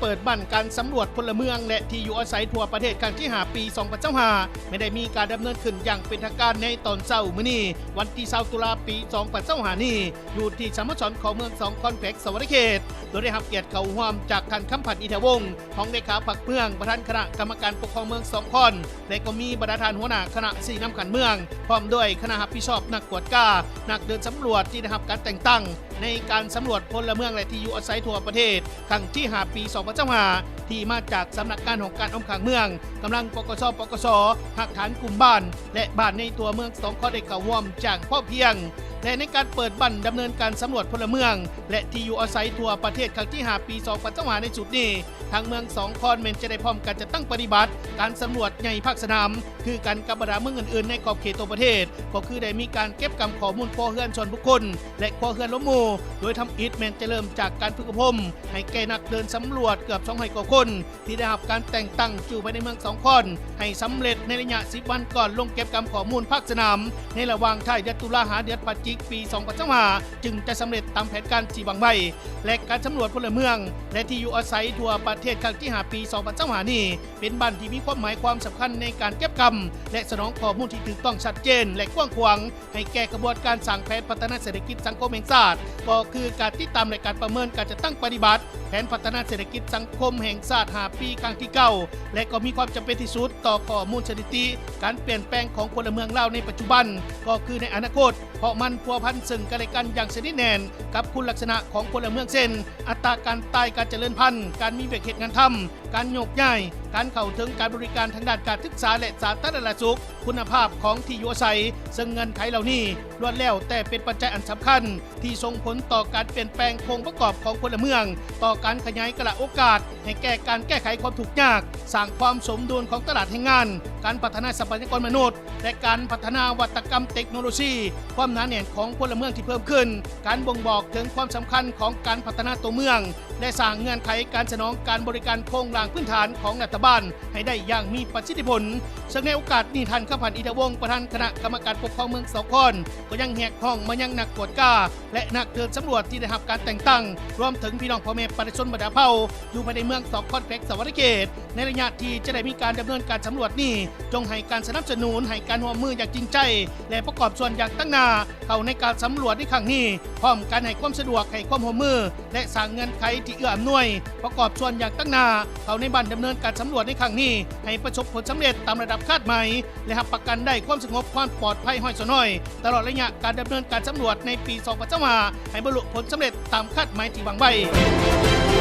ເປີດບັ້ນການສຳຫຼວດພົນລະເມືອງ ແລະ ທີ່ຢູ່ອາໄສທົ່ວປະເທດ ຄັ້ງທີຫ້າ ປີສອງພັນຊາວຫ້າ ແມ່ນໄດ້ມີການດຳເນີນຂຶ້ນຢ່າງເປັນທາງການໃນຕອນເຊົ້າມື້ນີ້ ວັນທີຊາວ ຕຸລາ ປີສອງພັນຊາວຫ້ານີ້ ຢູ່ທີ່ສະໂມສອນຂອງເມືອງສອງຄອນ ແຂວງສະຫວັນນະເຂດ ໂດຍໄດ້ຮັບກຽດເຂົ້າຮ່ວມຈາກທ່ານ ຄຳພັນ ອິນທະວົງ ຮອງເລຂາພັກເມືອງ ປະທານຄະນະກຳມະການປົກຄອງເມືອງສອງຄອນ ແລະ ກໍມີບັນດາທ່ານຫົວໜ້າຄະນະຊີ້ນຳຂັ້ນເມືອງ ພ້ອມດ້ວຍຄະນະຮັບຜິດຊອບ ນັກກວດກາ ນັກເດີນສຳຫຼວດທີ່ໄດ້ຮັບການແຕ່ງຕັ້ງ ໃນການສຳຫຼວດພົນລະເມືອງ ແລະ ທີ່ຢູ່ອາໄສທົ່ວປະເທດ ຄັ້ງທີຫ້າ ປີສອງພັນຊາວຫ້າ ທີ່ມາຈາກສຳນັກງານຫ້ອງການອ້ອມຂ້າງເມືອງ, ກຳລັງ ປກສ, ປກສ, ຮາກຖານກຸ່ມບ້ານ ແລະ ບ້ານໃນຕົວເມືອງສອງຄອນ ໄດ້ເຂົ້າຮ່ວມຢ່າງພໍພຽງ ແລະ ໃນການເປີດບັ້ນດຳເນີນການສຳຫຼວດພົນລະເມືອງ ແລະ ທີ່ຢູ່ອາໄສທົ່ວປະເທດ ຄັ້ງທີຫ້າ ປີສອງພັນຊາວຫ້າ ໃນຊຸດນີ້ ທາງເມືອງສອງຄອນແມ່ນຈະໄດ້ພ້ອມກັນຈັດຕັ້ງປະຕິບັດການສຳຫຼວດໃຫຍ່ພາກສະໜາມ ຄືກັນກັບບັນດາເມືອງອື່ນໆໃນຂອບເຂດທົ່ວປະເທດ ກໍຄືໄດ້ມີການເກັບກຳຂໍ້ມູນຄົວເຮືອນສ່ວນບຸກຄົນ ແລະ ຄົວເຮືອນລວມໝູ່ ໂດຍທຳອິດແມ່ນຈະເລີ່ມຈາກການຝຶກອົບຮົມໃຫ້ແກ່ນັກເດີນສຳຫຼວດເກືອບສອງຮ້ອຍກວ່າຄົນ ທີ່ໄດ້ຮັບການແຕ່ງຕັ້ງຢູ່ພາຍໃນເມືອງສອງຄອນ ໃຫ້ສຳເລັດໃນໄລຍະສິບວັນກ່ອນລົງເກັບກຳຂໍ້ມູນພາກສະໜາມ ໃນລະຫວ່າງທ້າຍເດືອນຕຸລາ ຫາເດືອນພະຈິກ ປີສອງພັນຊາວຫ້າ ຈຶ່ງຈະສຳເລັດຕາມແຜນການທີ່ວາງໄວ້ ແລະ ການສຳຫຼວດພົນລະເມືອງ ແລະ ທີ່ຢູ່ອາໄສທົ່ວປະເທດ ຄັ້ງທີຫ້າ ປີສອງພັນຊາວຫ້ານີ້ ເປັນບັ້ນທີ່ມີຄວາມໝາຍຄວາມສຳຄັນໃນການເກັບກຳ ແລະ ສະໜອງຂໍ້ມູນທີ່ຖືກຕ້ອງ, ຊັດເຈນ ແລະ ກວ້າງຂວາງ ໃຫ້ແກ່ຂະບວນການສ້າງແຜນພັດທະນາເສດຖະກິດສັງຄົມແຫ່ງຊາດ ກໍຄືການຕິດຕາມ ແລະ ການປະເມີນການຈັດຕັ້ງປະຕິບັດແຜນພັດທະນາເສດຖະກິດສັງຄົມແຫ່ງຊາດຫ້າປີ ຄັ້ງທີເກົ້າ ແລະ ກໍມີຄວາມຈຳເປັນທີ່ສຸດຕໍ່ຂໍ້ມູນສະຖິຕິການປ່ຽນແປງຂອງພົນລະເມືອງລາວໃນປັດຈຸບັນ ກໍຄືໃນອະນາຄົດ ເພາະມັນພົວພັນເຊິ່ງກັນແລະກັນຢ່າງສະໜິດແໜ້ນກັບຄຸນລັກສະນະຂອງພົນລະເມືອງ ເຊັ່ນ ອັດຕາການຕາຍ, ການຈະເລີນພັນ, ການມີວຽກເຮັດງານທຳ, ການໂຍກຍ້າຍ, ການເຂົ້າເຖິງການບໍລິການທາງດ້ານການສຶກສາ ແລະ ສາທາລະນະສຸກ, ຄຸນນະພາບຂອງທີ່ຢູ່ອາໄສ, ເຊິ່ງເງື່ອນໄຂເຫຼົ່ານີ້ລ້ວນແລ້ວແຕ່ເປັນປັດໄຈອັນສຳຄັນ ທີ່ສົ່ງຜົນຕໍ່ການປ່ຽນແປງໂຄງປະກອບຂອງພົນລະເມືອງ, ຕໍ່ການຂະຫຍາຍກາລະໂອກາດໃຫ້ແກ່ການແກ້ໄຂຄວາມທຸກຍາກ, ສ້າງຄວາມສົມດຸນຂອງຕະຫຼາດແຮງງານ, ການພັດທະນາຊັບພະຍາກອນມະນຸດ ແລະ ການພັດທະນານະວັດຕະກຳເຕັກໂນໂລຊີ, ຄວາມໜາແໜ້ນຂອງພົນລະເມືອງທີ່ເພີ່ມຂຶ້ນ, ການບົ່ງບອກເຖິງຄວາມສຳຄັນຂອງການພັດທະນາຕົວເມືອງ ແລະ ສ້າງເງື່ອນໄຂການສະໜອງການບໍລິການໂຄງລ່າງພື້ນຖານຂອງລັດຖະບານໃຫ້ໄດ້ຢ່າງມີປະສິດທິຜົນ. ເຊິ່ງໃນໂອກາດນີ້ ທ່ານ ຄຳພັນ ອິນທະວົງ ປະທານຄະນະກຳມະການປົກຄອງເມືອງສອງຄອນ ກໍຍັງຮຽກຮ້ອງມາຍັງນັກກວດກາ ແລະ ນັກເດີນສຳຫຼວດທີ່ໄດ້ຮັບການແຕ່ງຕັ້ງ, ລວມເຖິງພີ່ນ້ອງພໍ່ແມ່ປະຊາຊົນບັນດາເຜົ່າ ຢູ່ພາຍໃນເມືອງສອງຄອນ ແຂວງສະຫວັນນະເຂດ ໃນໄລຍະທີ່ຈະໄດ້ມີການດຳເນີນການສຳຫຼວດນີ້ ຈົ່ງໃຫ້ການສະໜັບສະໜູນ, ໃຫ້ການຮ່ວມມືຢ່າງຈິງໃຈ ແລະ ປະກອບສ່ວນຢ່າງຕັ້ງໜ້າເຂົ້າໃນການສຳຫຼວດໃນຄັ້ງນີ້, ພ້ອມກັນໃຫ້ຄວາມສະດວກ, ໃຫ້ຄວາມຮ່ວມມື ແລະ ສ້າງເງື່ອນໄຂທີ່ເອື້ອອຳນວຍ, ປະກອບສ່ວນຢ່າງຕັ້ງໜ້າເຂົ້າໃນບັ້ນດຳເນີນການສຳຫຼວດໃນຄັ້ງນີ້ ໃຫ້ປະສົບຜົນສຳເລັດຕາມລະດັບຄາດໝາຍ ແລະ ຮັບປະກັນໄດ້ຄວາມສະຫງົບ, ຄວາມປອດໄພຮ້ອຍສ່ວນຮ້ອຍ ຕະຫຼອດໄລຍະການດຳເນີນການສຳຫຼວດໃນປີສອງພັນຊາວຫ້າ ໃຫ້ບັນລຸຜົນສຳເລັດຕາມຄາດໝາຍທີ່ວາງໄວ້.